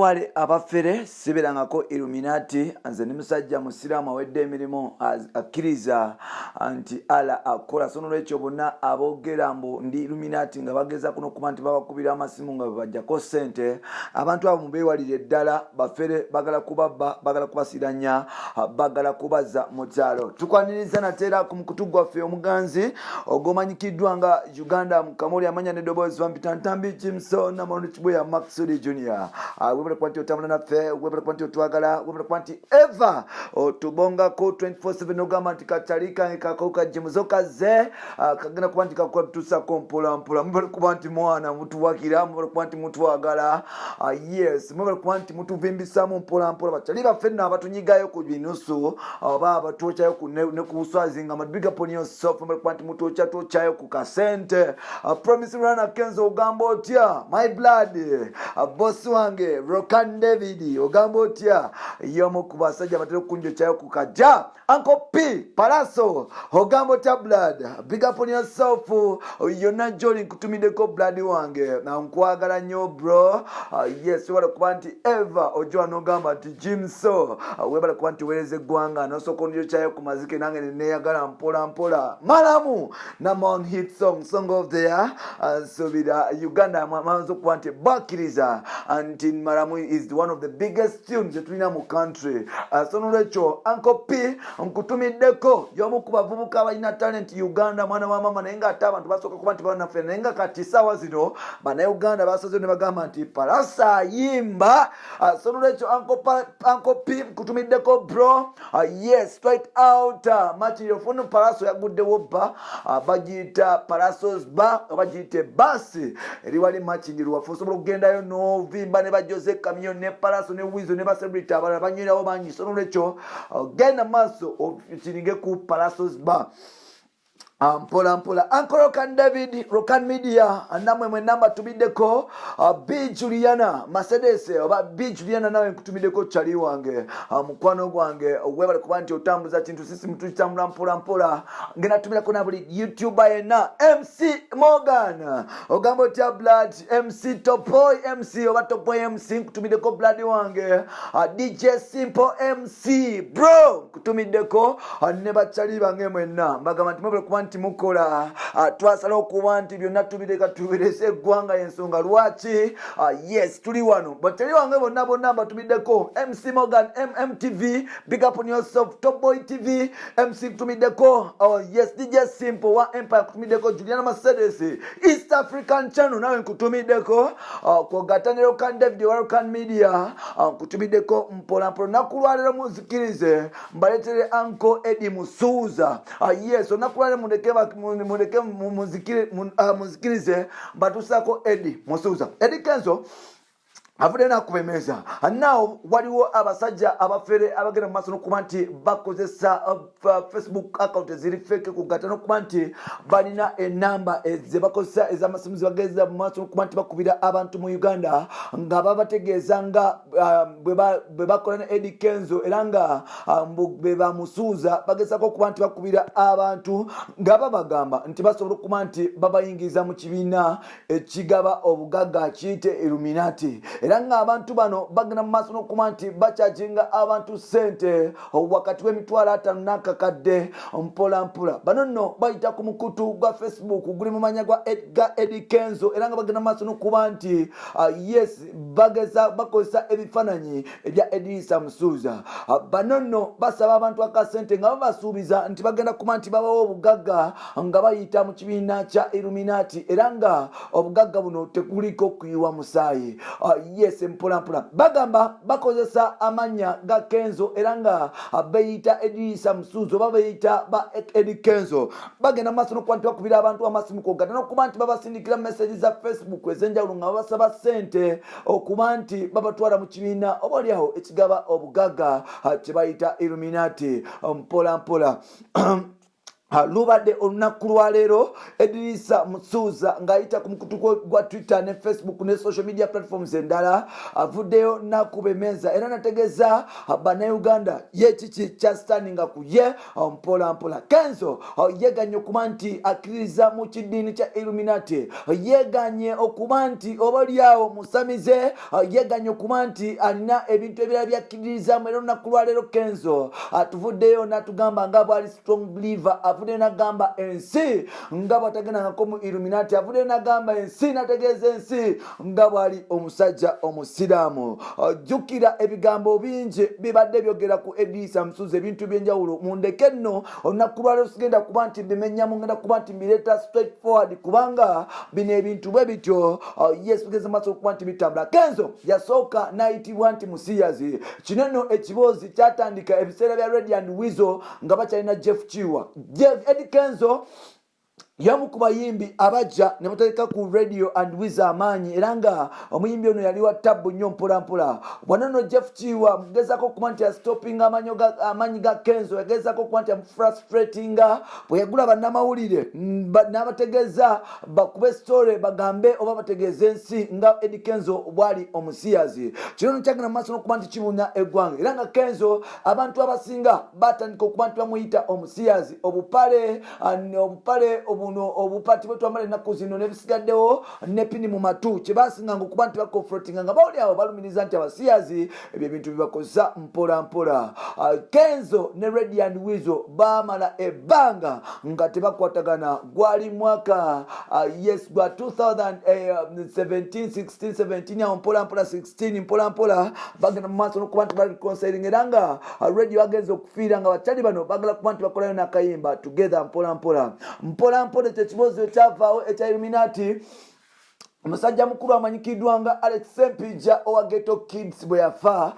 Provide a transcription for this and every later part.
Mwewale abafere, siberangako Illuminati. Nze ndi musajja musiraamu awedde emirimu, akkiriza nti Allah akola. So nolwekyo bonna aboogera mbu ndi Illuminati nga bagezaako n'okuba nti babakubira amasimu nga bebajjako ssente, abantu abo mubeewalire ddala. Bafere, bagala kubabba, bagala kubasiranya, bagala kubaza mu kyalo. Tukwaniriza nateera ku mukutu gwaffe omuganzi ogomanyikiddwa nga Uganda Mukamoli. Amanya neddoboozi bampita Ntambi Kimso Namondo Kibweya Maxudi Junior. Webale kuba nti otambula naffe, webale kuba nti otwagala, webale kuba nti eva otubongako 24/7, nogamba nti kakyali kange kakauka jimuzo kaze kagenda kuba nti kakutusako mpola mpola. Mwebale kuba nti mwana mutuwagira, mwebale kuba nti mutwagala. Yes, mwebale kuba nti mutuvimbisamu mpola mpola. Bakyali baffe nno abatunyigayo ku binusu oba abatwokyayo ne ku buswazi nga big up on yourself. Mwebale kuba nti mutwokya twokyayo ku kasente. Promise Rana Kenzo, ogamba otya my blood? Boss wange Rokan David, ogamba otya? Yomu ku basajja batera okunjokyayo ku kajja. Uncle P Palaso, ogamba otya blood? Big up on yourself. Yonna joli nkutumiddeko blood wange, nkwagala nnyo bro. Yes, webale kuba nti eva ojwa nogamba nti Jimso. Webale kuba nti oweereza eggwanga, nosooka onjokyayo ku mazike nange neneyagala mpola mpola. Malamu number one hit song, song of the year. Nsuubira Uganda maze okuba nti bakkiriza nti Malamu is one of the biggest tunes zetulina mu country. So nolwekyo Uncle P nkutumiddeko, y'omu ku bavubuka abalina talent Uganda, mwana wa mama, naye ngaate abantu basooka kuba nti banaffe, naye nga kati saawa zino Bannayuganda basaze ne bagamba nti Palasa ayimba. So nolwekyo Uncle P nkutumiddeko bro. Yes, straight out Makindye ofunu Palaso yaguddewo bba, bagiyita Palasos bar oba giyite basi eri wali Makindye lwafe. Osobola okugendayo novimba ne bajoze Kamio ne Palaso ne Wizo ne bacelebrity abalala banywerawo bangi. So nolwekyo genda maaso okiringe ku Palasos Bar. Mpola mpola. Uncle Rokan David, Rokan Media, namwe mwenna mbatumiddeko. B Juliana Mercedes oba B Juliana, nawe nkutumiddeko kyali wange, mukwano gwange, webale kuba nti otambuza kintu sisi mutukitambula mpola mpola. Ngenda tumirako na buli youtuber yenna. MC Morgan, ogamba otya blood? MC Topoy MC oba Topoy MC, nkutumiddeko blood wange. DJ Simple MC bro, nkutumiddeko. Ne bakyali bange mwenna mbagamba nti mwebale kuba nti mukola. Twasala okuba nti byonna tubireka tubirese eggwanga, yensonga lwaki yes tuli wano. Bakyali bange bonna bonna mbatumiddeko. MC Morgan, MMTV, big up on yourself. Top Boy TV MC nkutumiddeko. Oh, yes, DJ Simple wa Empire nkutumiddeko. Juliana Mercedes, East African Channel, nawe nkutumiddeko. Kwogatta ne Rokan David wa Rokan Media, nkutumiddeko mpola mpola. Olunaku lwaleero munzikirize mbaletere Uncle Edi Musuuza. Yes, olunaku lwaleero mundeke munzikirize mbatuusako Edi Musuuza. Edi Kenzo avudde nakuba emeeza. Naawo waliwo abasajja abafere abagenda mu maaso n'okuba nti bakozesa Facebook account eziri fake, kugatta n'okuba nti balina enamba zebakozesa ez'amasimu zebageza mu maaso n'okuba nti bakubira abantu mu Uganda nga babategeeza nga bwe bakola ne Eddie Kenzo era nga bwe bamusuuza. Bagezako okuba nti bakubira abantu nga babagamba nti basobola okuba nti babayingiza mu kibiina ekigaba obugagga kiyite Illuminati, era ng'abantu bano bagenda mu maaso n'okuba nti bakyajinga abantu ssente wakati w'emitwalo 50 n'akakadde mpola mpola. Bano nno bayita ku mukutu gwa Facebook guli mu manya gwa Edgar Eddie Kenzo, era nga bagenda mu maaso n'okuba nti yes, bageza bakozesa ebifaananyi ebya Edirisa Musuuza. Bano nno basaba abantu akasente nga babasuubiza nti bagenda kuba nti babawo obugagga nga bayita mu kibiina kya Illuminati, era nga obugagga buno tekuliko kuyiwa musaayi. Yes, mpolampola bagamba bakozesa amannya ga Kenzo era nga beyita Edirisa Musuuza oba beyita ba Edi Kenzo. Bagenda maaso nokuba nti bakubira abantu amasimu, kwogata nokuba nti babasindikira message za Facebook ez'enjawulo nga babasaba ssente okuba nti babatwala mu kibiina oba oliawo ekigaba obugagga kye bayita Illuminati mpola mpola. Lubadde olunaku lwaleero Edirisa Musuuza ng'ayita ku mukutu gwa Twitter ne Facebook ne social media platforms endala avuddeyo nakuba emeeza era nategeeza bannayuganda ye kiki kyasitaninga ku ye mpola mpola. Kenzo yeganye okuba nti akkiririza mu kiddiini kya Illuminati, yeganye okuba nti oba olyawo musamize, yeganye okuba nti alina ebintu ebirala byakkiririzamu. Era olunaku lwaleero Kenzo atuvuddeyo natugamba nga bwali strong believer, avuddeyo nagamba ensi nga bwatagendangako mu Illuminati, avuddeyo nagamba ensi, nategeeza ensi nga bwali omusajja omusiraamu. Jjukira ebigambo bingi bibadde byogera ku Edisa Musuuza ebintu byenjawulo. Mundeke nno olunaku lwaleero sigenda kuba nti mbimenyamu, ngenda kuba nti mbireeta straight forward kubanga bino ebintu bwe bityo yes bigeze maaso okuba nti bitambula. Kenzo yasooka n'ayitibwa nti musiyazi. Kino nno ekiboozi kyatandika ebiseera bya Radio and Weasel nga bakyalina Jeff Kiwa. Eddie Kenzo yamu ku bayimbi abajja ne batereka ku Radio and Weasel amaanyi, era nga omuyimbi ono yali wa tabbu nnyo mpolampola. Wano Jeff Kiwa mugezako okuba nti yastopinga amaanyi ga Kenzo, yagezaako okuba nti amufrustratinga bwe yagula bannamawulire n'abategeeza bakube story bagambe oba bategeeze ensi nga Eddie Kenzo bwali omusiyazi. Kino no kyagenda mu maaso n'okuba nti kibunya eggwanga, era nga Kenzo abantu abasinga batandika okuba nti bamuyita omusiyazi. Obupale obupale obuno obupati bwetwamala ennaku zino nebisigaddewo nepini mu matu kyebasinganga okuba nti baconfrontinga nga bawuli awo balumiriza nti abasiyazi ebyo ebintu bibakozesa mpola mpola. Kenzo ne Radio and Weasel bamala ebbanga nga tebakwatagana. Gwali mwaka yes gwa 2017 16 17 awo mpola mpola, 16 mpola mpola bagenda mu maaso nokuba nti bareconciling, era nga Radio agenza okufiira nga bakyali bano bagala kuba nti bakolayo n'akayimba together mpola mpola mpola mpola. Ekyo ekibozi ekyavaawo ekya Illuminati, omusajja mukulu amanyikiddwa nga Alex Sempija owa Ghetto Kids bwe yafa,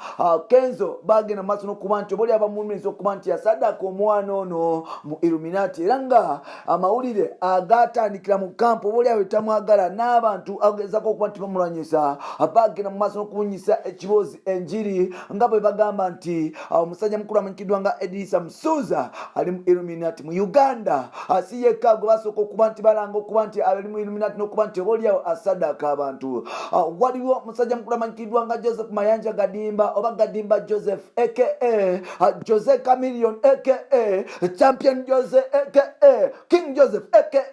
Kenzo bagenda mu maaso n'okuba nti oba oli abamulumiriza okuba nti yasaddaaka omwana ono mu Illuminati, era nga amawulire agatandikira mu kampu oba oli awo etamwagala n'abantu agezako okuba nti bamulwanyisa bagenda mu maaso n'okubunyisa ekiboozi enjiri nga bwe bagamba nti omusajja mukulu amanyikiddwa nga Edirisa Musuuza ali mu Illuminati mu Uganda. Si yekka gwe basooka okuba nti balanga okuba nti ali mu Illuminati n'okuba nti oba oliawo asaddaaka abantu. Waliwo musajja mukulu amanyikiddwa nga Joseph Mayanja Gadimba oba Gadimba Joseph aka Jose Chameleone aka Champion Jose aka King Joseph aka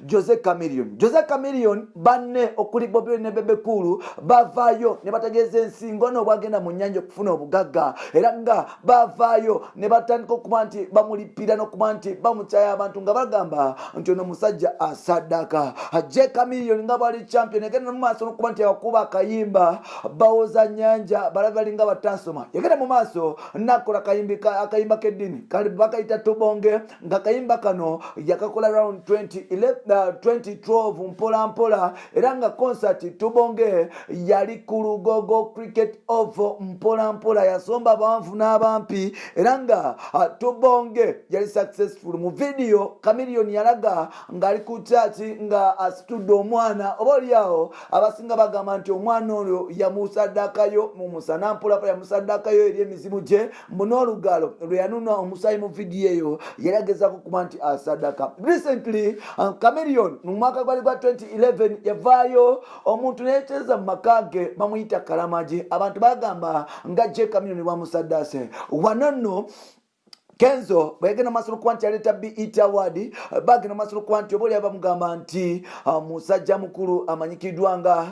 Jose Chameleone. Jose Chameleone banne okuli Bobi Wine ne Bebe Cool bavaayo ne bategeeza ensi ngono bwagenda mu nnyanja okufuna obugagga, era nga bavaayo ne batandika okuba nti bamulipira n'okuba nti bamukyaya abantu nga bagamba nti ono musajja asaddaka. Jose Chameleone nga bwali champion yagenda mu maaso n'okuba nti abakuba akayimba bawoza nnyanja balabe balinga batasoma. Yagenda mu maaso nakola akayimba k'eddini bakayita Tubonge, nga kayimba kano yakakola round 2012 mpola mpola, era nga concert Tubonge yali ku Lugogo Cricket Oval mpola mpola, yasomba abawanvu n'abampi, era nga Tubonge yali successful. Mu video Chameleone yalaga ng'ali ku kyaki nga asitudde omwana, oba oliawo abasinga bagamba nti omwana oyo yamusaddakayo mu musana mpolampola, yamusaddakayo eri emizimu gye mbu n'olugalo lwe yanuna omusaayi mu vidiyo eyo yali agezaako kuba nti asadaka. Recently Chameleone mu mwaka gwali gwa 2011 yavaayo omuntu neyekyeza mu maka ge bamuyita Kalamagi, abantu bagamba nga Jose Chameleone bwamusaddase. Wano nno Kenzo bwe yagenda maaso n'okuba nti yaleeta BET Award, bagenda maaso n'okuba nti oba oli bamugamba nti musajja mukulu amanyikiddwa nga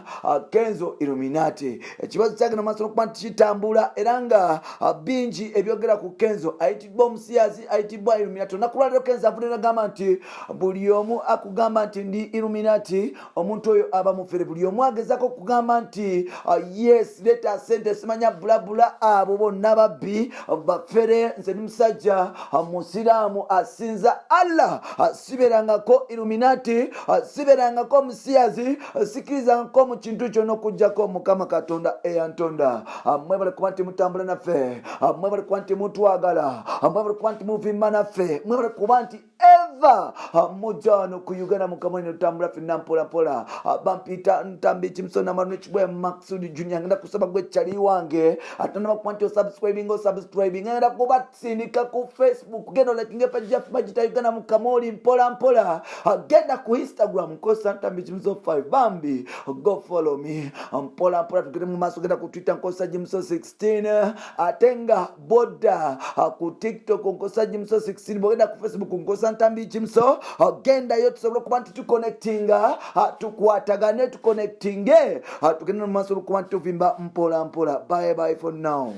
Kenzo Illuminati. Ekibazo kyagenda maaso n'okuba nti kitambula, era nga bingi ebyogera ku Kenzo, ayitiddwa omusiyazi, ayitiddwa Illuminati. Olunaku lwaleero Kenzo avudde nagamba nti buli omu akugamba nti ndi Illuminati, omuntu oyo aba mufere. Buli omu agezako okugamba nti yes leeta sente simanya bulabula, abo bonna babbi bafere. Nze ndi musajja musiraamu asinza Allah, sibeerangako Illuminati, sibeerangako musiyazi, sikirizangako mu kintu kyonna okugjako Mukama Katonda eyantonda. Mwebale kuba nti mutambula naffe, mwebale kuba nti mutwagala, mwebale kuba nti muvimba naffe, mwebale kuba nti Lava mujja wano ku Uganda mukamoni notambula fenna mpola mpola. Bampita Ntambi Kimuso Namanu Ekibwa Maksudi Junior. Ngenda kusaba gwe kyali wange atanaba kuba nti osubscribing, osubscribing. Ngenda kubatsindika ku Facebook, genda olakinga page yaffe bagita Uganda Mukamoli mpola mpola. Genda ku Instagram nkosa Ntambi Kimuso 5, bambi go follow me mpola mpola, tugende mu maaso. Genda ku Twitter nkosa Jimuso 16, ate nga boda ku TikTok nkosa Jimuso 16, bwogenda ku Facebook nkosa Ntambi Kimuso. Gendayo tusobole okuba nti tuconnectinga, tukwatagane, tuconnectinge, tugende mu maaso okuba nti tuvimba mpola mpola. Bye bye for now.